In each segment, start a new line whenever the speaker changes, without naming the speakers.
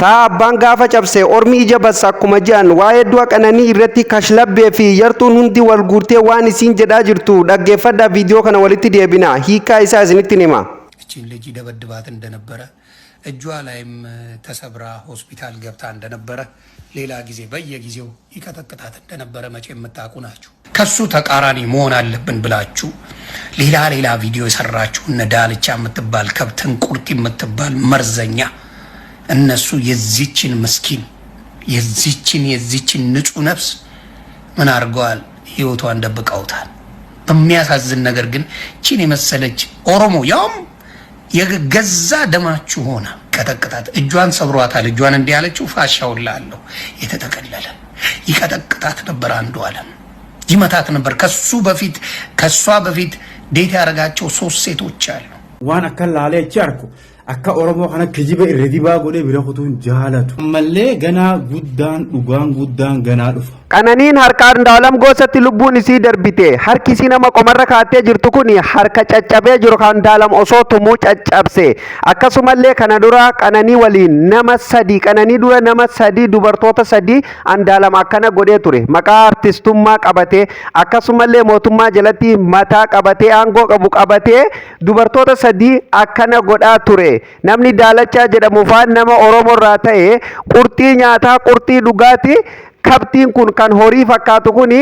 Sa'a abbaan gaafa cabse ormi ija bassa akkuma jedhan, waa'ee du'a Qananii irratti kashlabbee fi yartuun hundi wal guurtee waan isiin jedhaa jirtu dhaggeeffadhaa. Viidiyoo kana walitti deebina, hiikkaa isaa isinitti hima.
እቺን ልጅ ይደበድባት እንደነበረ፣ እጇ ላይም ተሰብራ ሆስፒታል ገብታ እንደነበረ፣ ሌላ ጊዜ በየጊዜው ይቀጠቅጣት እንደነበረ መቼ የምታውቁ ናችሁ። ከሱ ተቃራኒ መሆን አለብን ብላችሁ ሌላ ሌላ ቪዲዮ የሰራችሁ እነ ዳልቻ የምትባል ከብትን ቁርጥ የምትባል መርዘኛ፣ እነሱ የዚችን ምስኪን የዚችን ንጹሕ ነፍስ ምን አድርገዋል? ህይወቷን ደብቀውታል። በሚያሳዝን ነገር ግን ቺን የመሰለች ኦሮሞ ያውም የገዛ ደማችሁ ሆና ቀጠቅጣት፣ እጇን ሰብሯታል። እጇን እንዲህ ያለችው ፋሻውን አለው የተጠቀለለ ይቀጠቅጣት ነበር። አንዱ አለም ይመታት ነበር። ከሱ በፊት ከሷ በፊት date ያደረጋቸው ሶስት ሴቶች አሉ።
Waan akka laalee achi arku akka Oromoo kana kijiba irra dibaa godhee bira kutuun jaalatu. Ammallee ganaa guddaan dhugaan guddaan ganaa dhufa.
Qananiin harka Andu'aalam Goosatti lubbuun isii darbite. Harki isii nama qomarra kaa'attee jirtu kun harka caccabee jiru kan Andu'aalam osoo tumuu caccabse. Akkasumallee kana dura Qananii waliin nama sadi, Qananii dura nama sadi, dubartoota sadi Andu'aalam akkana godhee ture. Maqaa artistummaa qabatee, akkasumallee mootummaa jalatti mataa qabatee, aangoo qabu qabatee dubartoota sadi akkana godhaa ture. Namni Daalachaa jedhamu faan nama Oromoo irraa ta'e qurxii nyaataa, qurxii dhugaatii, kabtiin kun kan horii fakkaatu kuni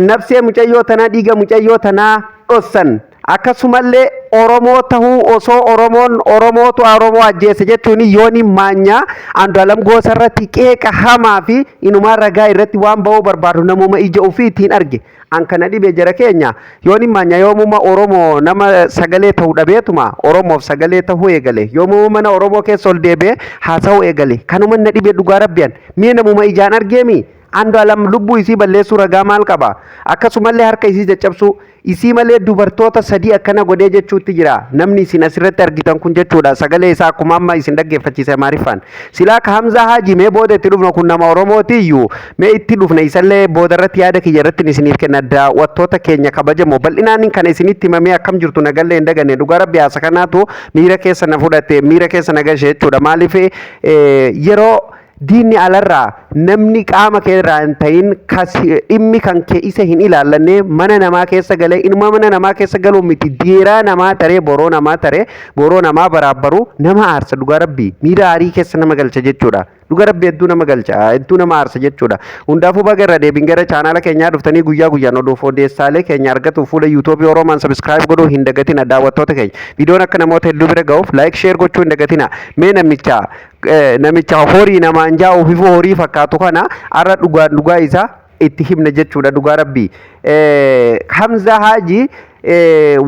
nafsee mucayyoo tanaa, dhiiga mucayyoo tanaa dhossan. Akkasumallee Oromoo tahuu osoo Oromoon Oromootu Oromoo ajjeese jechuun Yooni Maanyaa Andu'aalam Gosa irratti qeeqa hamaa fi inumaa ragaa irratti waan ba'uu barbaadu namuma ija ofiitiin arge. An kana dhibe jara keenya, Yooni Maanyaa yoomuma Oromoo nama sagalee ta'uu dhabeetuma Oromoof sagalee ta'uu eegale, yoomuma mana Oromoo keessa ol deebi'ee haasa'uu eegale? Kanuma na dhibe dhugaa rabbiyan. Mee namuma ijaan argeemi, Andu'aalam lubbuu isii balleessuu ragaa maal qaba? Akkasumallee harka isii caccabsuu isii malee dubartoota sadii akkana godhee jechuutti jira. Namni isin asirratti argitan kun jechuudha. Sagalee isaa akkuma amma isin dhaggeeffachiise Amaariffaan. Silaa ka Hamzaa Haji mee booda itti dhufna, kun nama Oromooti iyyuu, mee itti dhufna. Isallee booda irratti yaada kiyya irratti isiniif kenna. Daawwattoota keenya kabajamoo, bal'inaan kana isinitti himamee akkam jirtu nagallee hin daganne. Dhugaa rabbi, haasa kanaatu miira keessa na fudhate, miira keessa na gashe jechuudha. Maaliif, yeroo diinni alarraa namni qaama kee irraa hin ta'in dhimmi kan kee isa hin ilaallanne mana namaa keessa galee, inuma mana namaa keessa galuu miti, diiraa namaa taree, boroo namaa taree, boroo namaa baraabbaru nama aarsa. Dhugaa rabbii, miira aarii keessa nama galcha jechuudha. Dhugaa rabbii, hedduu nama galcha, hedduu nama aarsa jechuudha. Hundaafuu baga irra deebiin gara chaanaala keenyaa dhuftanii guyyaa guyyaan oduuf odeessaalee keenya argatu fuula YouTubeii Oroomaan subscribe godhuu hin dagatina. Daawwattoota keenya, viidiyoon akka namoota hedduu bira ga'uuf like, share gochuu hin dagatina. Mee namicha horii namaan jaa'u ofiifuu horii fakkaatu kana har'a dhugaan dhugaa isaa itti himna jechuudha. Dhugaa rabbii, Hamza Haji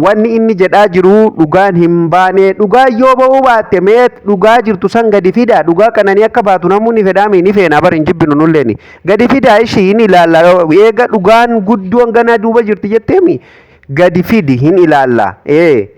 wanni inni jedhaa jiru dhugaan hin baane. Dhugaa yoo ba'uu baatte, mee dhugaa jirtu san gadi fidaa. Dhugaa qananii akka baatu namoonni fedhaami ni feena bar, hin jibbinu nulleeni. Gadi fidaa, ishii hin ilaalla. Eega dhugaan guddoon ganaa duuba jirti jetteemi, gadi fidi, hin ilaalla. Ee,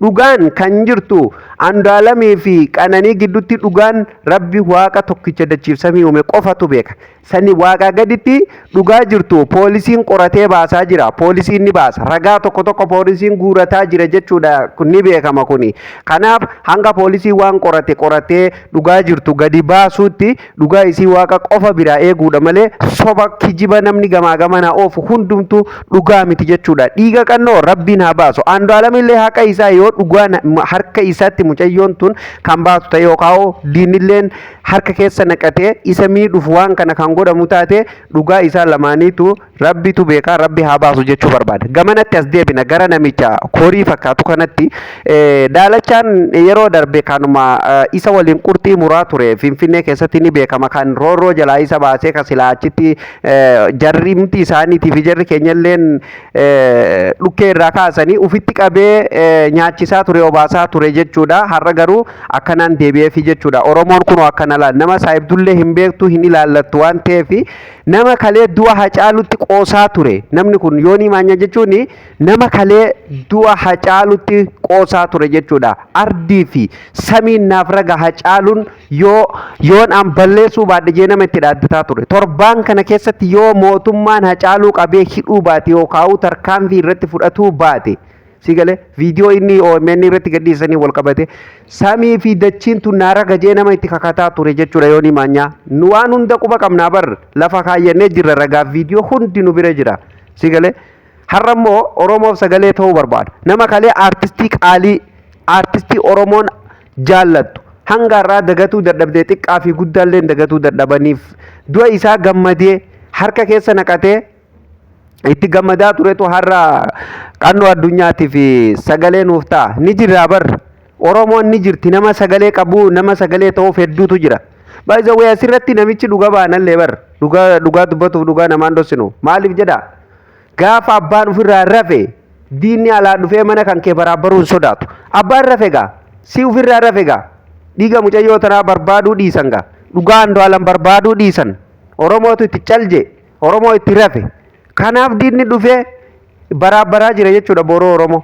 dhugaan kan jirtu Andu'aalamii fi Qananii gidduutti, dhugaan rabbi waaqa tokkicha dachiif samii uume qofatu beeka. Sani waaqaa gaditti dhugaa jirtu poolisiin qoratee baasaa jira. Poolisiin ni baasa. Ragaa tokko tokko poolisiin guurataa jira jechuudha. Kun ni beekama kuni. Kanaaf hanga poolisiin waan qorate qoratee dhugaa jirtu gadi baasuutti, dhugaa isii waaqa qofa biraa eeguudha malee, soba kijiba namni gamaa gamana oofu hundumtuu dhugaa miti jechuudha. Dhiiga qannoo rabbiin haa baasu. Andu'aalamillee haqa isaa yoo dhugaan harka isaatti mucayyoon tun kan baatu ta'e, yookaan diinilleen harka keessa naqatee isa miidhuuf waan kana kan godhamu taate, dhugaa isaa lamaaniitu rabbitu beekaa, rabbi haa baasu jechuu barbaada. Gamanatti as deebina, gara namicha horii fakkaatu kanatti. Daalachaan yeroo darbe kanuma isa waliin qurxii muraa ture Finfinnee keessatti ni beekama, kan roorroo jalaa isa baasee, kan silaa achitti jarri mti isaaniitii fi jarri keenyalleen dhukkee irraa kaasanii ufitti qabee nyaachisaa ture, obaasaa ture jechuudha. Har'a garuu akkanaan deebi'eefi jechuudha. Oromoon kunoo akkana laal, nama saayibdullee hin beektu, hin ilaallattu waan ta'eef, nama kalee du'a Hacaalutti qoosaa ture. Namni kun Yoonii Maanya jechuun nama kalee du'a Hacaalutti qoosaa ture jechuudha. Ardii fi samiin naaf raga, Hacaaluun yoo yoon an balleessuu baadhe jee nama itti dhaaddataa ture. Torbaan kana keessatti yoo mootummaan Hacaaluu qabee hidhuu baate yookaan tarkaanfii irratti fudhatuu baate, Si galee, viidiyoo inni OMN irratti gadhiisanii wal qabate, samii fi dachiin tun naara gajee nama itti kakataa ture jechuudha. Yoonii Maanyaa, nu waan hunda quba qabnaa bar, lafa kaayyannee jirra, ragaa viidiyoo hundi nu bira jira. Si galee, har'a immoo Oromoof sagalee ta'uu barbaada. Nama kalee aartistii qaalii, aartistii Oromoon jaallattu, hanga har'aa dagatuu dadhabdee, xiqqaa fi guddaallee dagatuu dadhabaniif, du'a isaa gammadee harka keessa naqatee itti gammadaa turetu har'a qannoo addunyaatiif sagalee nuuf ta'a. Ni jirra bar, Oromoon ni jirti, nama sagalee qabu, nama sagalee ta'uuf hedduutu jira. Baay'ee asirratti namichi dhuga baanallee bar, dhugaa dhugaa dubbatuuf dhugaa namaan dhossinu. Maaliif jedha, gaafa abbaan ofirraa rafe diinni alaa dhufee mana kan kee baraabbaruu hin sodaatu. Abbaan rafe gaa, si ofirraa rafe gaa, dhiiga mucayyoo tanaa barbaaduu dhiisan gaa, dhugaa Andu'aalam barbaaduu dhiisan. Oromootu itti calje, Oromoo itti rafe. Kanaaf diinni dhufee baraabbaraa jira jechuudha boroo Oromoo.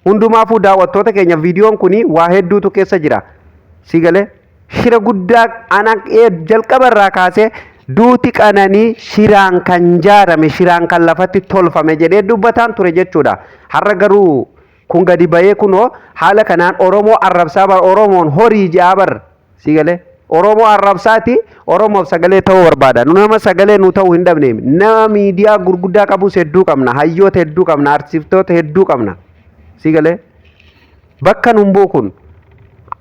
Hundumaafuu, daawwattoota keenya, viidiyoon kun waa hedduutu keessa jira. Si galee, shira guddaa ana jalqaba irraa kaasee duuti Qananii shiraan kan jaarame, shiraan kan lafatti tolfame jedhee dubbataan ture jechuudha. Har'a garuu kun gadi bahee kunoo haala kanaan Oromoo arrabsaa bar, Oromoon horii je'aa bar. Si galee, Oromoo arrabsaati Oromoof sagalee ta'uu barbaada. Nu nama sagalee nu ta'uu hin dhabne. Nama miidiyaa gurguddaa qabus hedduu qabna. Hayyoota hedduu qabna. Artistoota hedduu qabna. Si galee, bakka nun bu'u kun.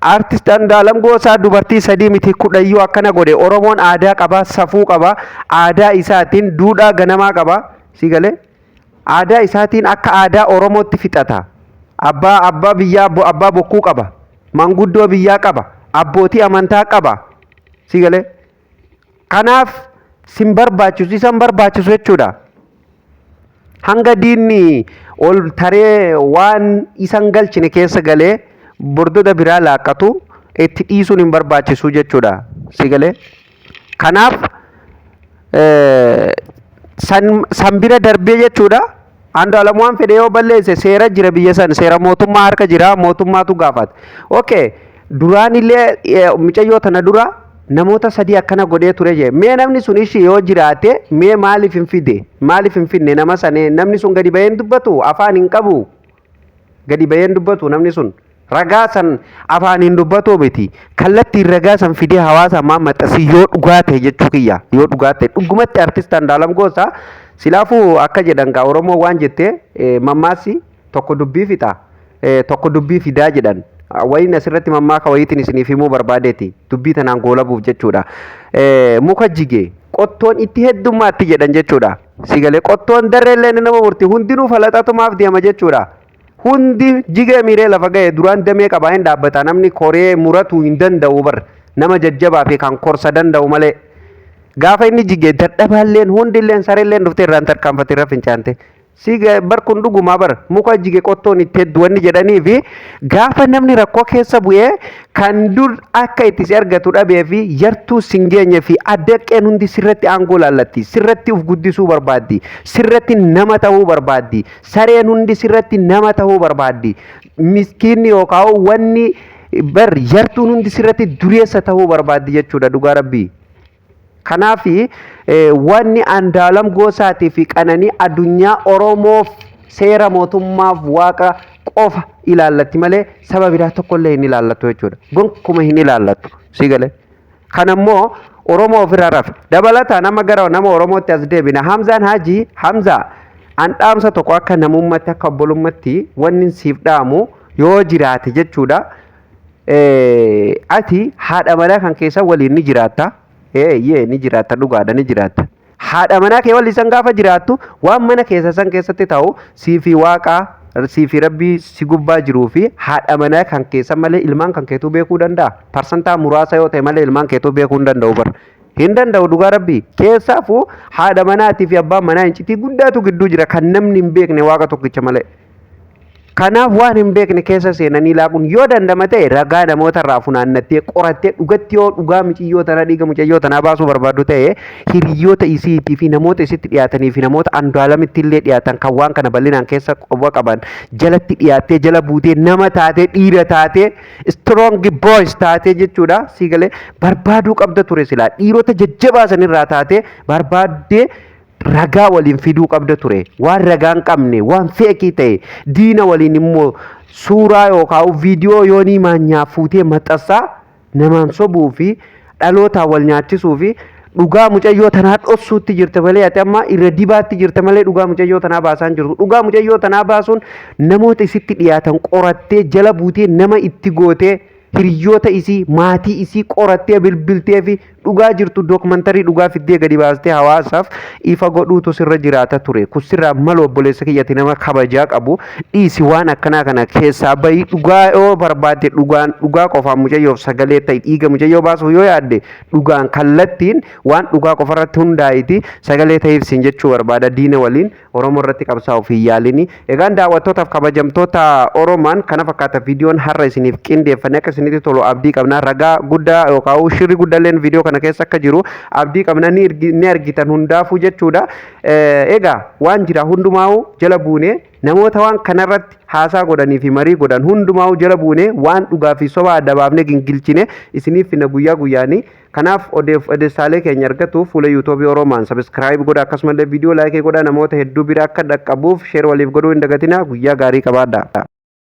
Artist Andu'aalam Gosaa dubartii sadii miti, kudhayyuu akkana godhe. Oromoon aadaa qaba, safuu qaba, aadaa isaatiin duudhaa ganamaa qaba. Si galee, aadaa isaatiin akka aadaa Oromootti fixata. Abbaa biyyaa, abbaa bokkuu qaba. Manguddoo biyyaa qaba. Abbootii amantaa qaba. Si galee, kanaaf sin barbaachisu, isan barbaachisu jechuudha. Hanga diinni ol taree waan isan galchine keessa galee bordoda biraa laaqqatu itti dhiisuun hin barbaachisu jechuudha. Si galee, kanaaf san bira darbee jechuudha. Andu'aalam waan fedhe yoo balleesse seera jira, biyya san seera mootummaa harka jira, mootummaatu gaafata. Okay, duraan illee mucayyoo tana dura namoota sadii akkana godhee ture jee. Mee namni sun ishii yoo jiraate, mee maaliif hin fide? Maaliif hin fidne nama sane? Namni sun gadi baheen dubbatu, afaan hin qabu. Gadi baheen dubbatu namni sun. Ragaa san afaan hin dubbatu miti. Kallattiin ragaa san fidee hawaasa ammaa maxxasii, yoo dhugaa ta'e jechuu kiyya. Yoo dhugaa ta'e dhugumatti artist Andu'aalam Gosaa silaafuu akka jedhan gaa, Oromoo waan jettee, mammaassi tokko dubbii fixa, tokko dubbii fidaa jedhan. Wayiin asirratti mammaaka wayiitiin isiniif himuu barbaadeeti, dubbii tanaan goolabuuf jechuudha. Muka jige qottoon itti heddummaatti jedhan jechuudha. Si galee, qottoon darreellee nama murti, hundinuu falaxatumaaf deema jechuudha. Hundi jigee miiree lafa ga'e, duraan damee qabaa hin dhaabbata, namni koree muratu hin danda'u bar, nama jajjabaa fi kan korsa danda'u malee. Gaafa inni jige dadhabaalleen hundilleen sareelleen dhuftee irraan tarkaanfatte, irra fincaante. Si bar, kun dhugumaa bar, muka jige qottoon itti hedduu wanni jedhanii fi gaafa namni rakkoo keessa bu'ee kan dur akka itti si argatu dhabee fi yartuu sin geenye fi addaqqeen hundi sirratti aangoo laallatti, sirratti uf guddisuu barbaaddi, sirratti nama ta'uu barbaaddi, sareen hundi sirratti nama ta'uu barbaaddi, miskiinni yookaan wanni bar yartuun hundi sirratti dureessa ta'uu barbaaddi jechuudha, dhugaa rabbii. Kanaaf wanni Andu'aalam Gosaatii fi Qananii addunyaa Oromoof seera mootummaaf waaqa qofa ilaallatti malee saba biraa tokkollee hin ilaallattu jechuudha. Gonkuma hin ilaallattu. Si galee. Kanammoo Oromoo ofirraa rafe. Dabalataan nama gara nama Oromootti as deebina. Hamzaan Haajii, Hamzaa, an dhaamsa tokko akka namummaatti, akka obbolummaatti wanni siif dhaamu yoo jiraate jechuudha. Ati haadha manaa kan keessa waliin ni jiraatta. Eeyyee, ni jiraatta, dhugaadha, ni jiraatta. Haadha manaa kee waliin san gaafa jiraattu, waan mana keessa san keessatti ta'u sii fi waaqaa, sii fi rabbii si gubbaa jiruu fi haadha manaa kan keessa malee ilmaan kan keetuu beekuu danda'a. Parsantaa muraasa yoo ta'e malee ilmaan keetuu beekuu hin danda'u bara. Hin danda'u, dhugaa rabbii. Keessaafuu haadha manaatii fi abbaan manaa incitii guddaatu gidduu jira, kan namni hin beekne waaqa tokkicha malee. Kanaaf waan hin beekne keessa seenanii laaquun yoo dandama ta'e, ragaa namoota irraa funaannattee qorattee, dhugatti yoo dhugaa mucayyoo tanaa, dhiiga mucayyoo tanaa baasuu barbaaddu ta'e, hiriyoota isiitii fi namoota isitti dhiyaatanii fi namoota Andu'aalamitti illee dhiyaatan kan waan kana bal'inaan keessa quba qaban jalatti dhiyaattee, jala buutee, nama taatee, dhiira taatee, strong boys taatee jechuudha. Si galee, barbaaduu qabda ture silaa, dhiirota jajjabaa sanirraa taatee barbaaddee. Ragaa waliin fiduu qabda ture. Waan ragaa hin qabne, waan feekii ta'e, diina waliin immoo suuraa yookaan viidiyoo yoonii maanyaa fuutee maxxansaa namaan sobuu fi dhalootaan wal nyaachisuu fi dhugaa mucayyoo tanaa dhossuutti jirta malee, ati amma irra dibaatti jirta malee dhugaa mucayyoo tanaa baasaa hin jirtu. Dhugaa mucayyoo tanaa baasuun namoota isitti dhiyaatan qorattee, jala buutee, nama itti gootee, hiriyoota isii, maatii isii qorattee, bilbiltee fi dhugaa jirtu dookumantarii dhugaa fiddee gadi baastee hawaasaaf ifa godhuutu sirra jiraata ture. Kun sirraa malu, obboleessa kiyyatti, nama kabajaa qabu dhiisi, waan akkanaa kana keessaa bahii. Dhugaa yoo barbaadde dhugaan, dhugaa qofaan mucayyoof sagalee ta'e. Dhiiga mucayyoo baasuuf yoo yaadde dhugaan, kallattiin waan dhugaa qofarratti hundaa'iti sagalee ta'eef siin jechuu barbaada. Diina waliin Oromoo irratti qabsaa'uuf hin yaalini. Egaan daawwattootaaf kabajamtoota Oromaan, kana fakkaata viidiyoon har'a isiniif qindeeffanne. Akka isinitti tolu abdii qabna. Ragaa guddaa yookaan shirri guddaalleen viidiyoo kana keessa akka jiru abdii qabna, ni argitan hundaafuu jechuudha. Egaa waan jira hundumaa'uu jala buunee, namoota waan kanarratti haasaa godhanii fi marii godhan hundumaa'uu jala buunee, waan dhugaa fi soba adda baafnee gingilchine isiniif finna guyyaa guyyaanii. Kanaaf odeessaalee keenya argatuuf fuula yuutuubii Oromaan subscribe godha, akkasumallee viidiyoo like godha, namoota hedduu bira akka dhaqqabuuf share waliif godhuu hin dagatina. Guyyaa gaarii qabaadha.